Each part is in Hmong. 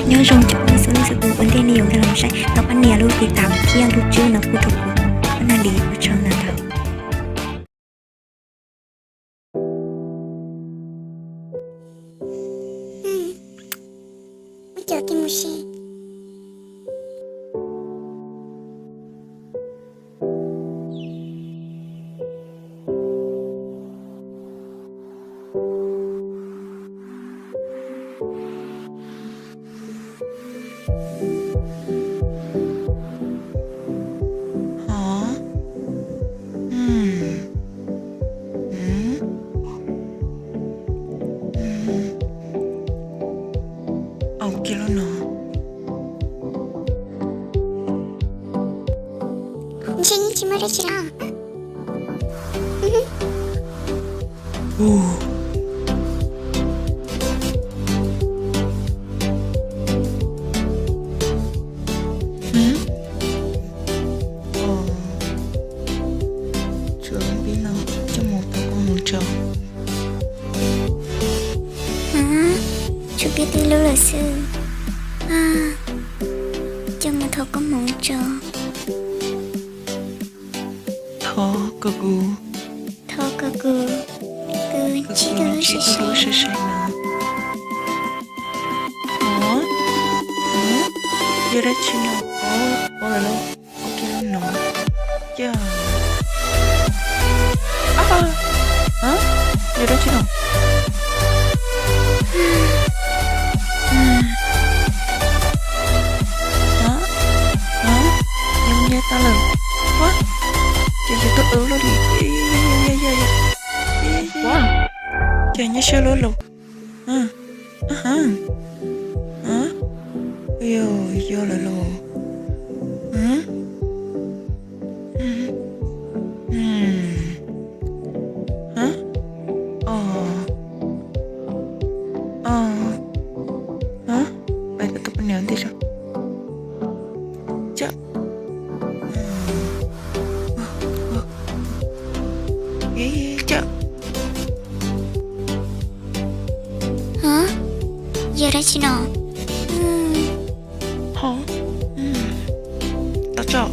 Nyob zoo cov phooj ywg txhua leej txhua tus, ua ntej nej yuav nkag los saib tau pab nias lub tiv tam thiab lub tswb no pub rau kuv, pab nias li ua tsaug ntau ntau. Hov. Au kiag lub no. Ntshe yeej tsis muaj dab tsi lawm. Tshuav peb no coj mus thov koob hmoov tso. Tshuav peb tib lub lawm xwb. Coj mus thov koob hmoov tso. Thov kom kuv, thov kom kuv, kuv ntsib tus hlub sai sai no. Hov, yog dab tsi no? Ua lawm lauj, ua kiag lub no. Cas, yog dab tsi no? Nyias tau lawm. Ua, ces yus tuaj ua luaj li. Ua, ces nyob siab luaj los. Yog lawm los. Pais kom tus poj niam ntej tso. Yog dab tsi no? Hov, tau tso.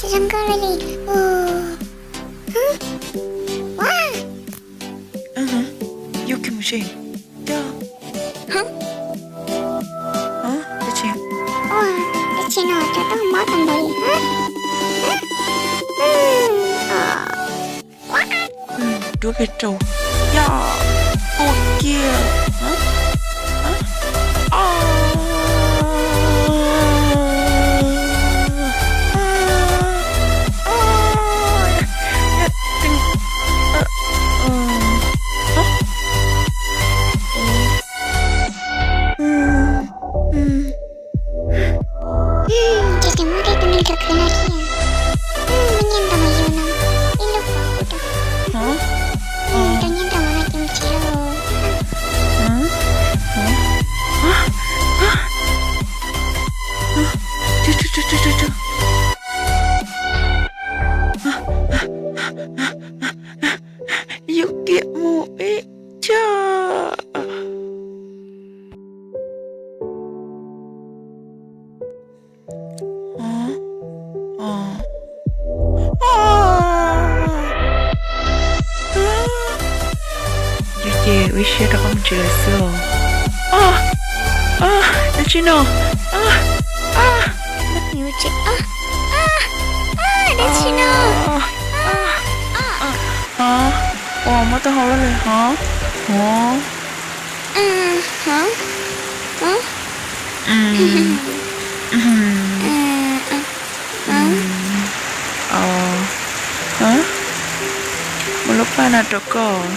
Cov zoo nkauj li li. Ua, yog kiag mus seb. Yog, dab tsi? Ua, dab tsi no rau tau mob tag npaum li. Duab peb rau. Yog, ua kiag. Ces tseem muaj tej tus neeg rau khwv no thiab. Muaj nyiaj nrog mas yus no, ib lub pov kuv rau. Rau nyiaj nrog mas no ces mus tsev lauj. Yus kiag mus peb tsa. Yus ces ua ib siab rov qab mus tsev lawm xwb os. Dab tsi no? Dab tsi no? Ua, muab taub hau loj li hov. Hov. Muab lub paj no rau koj.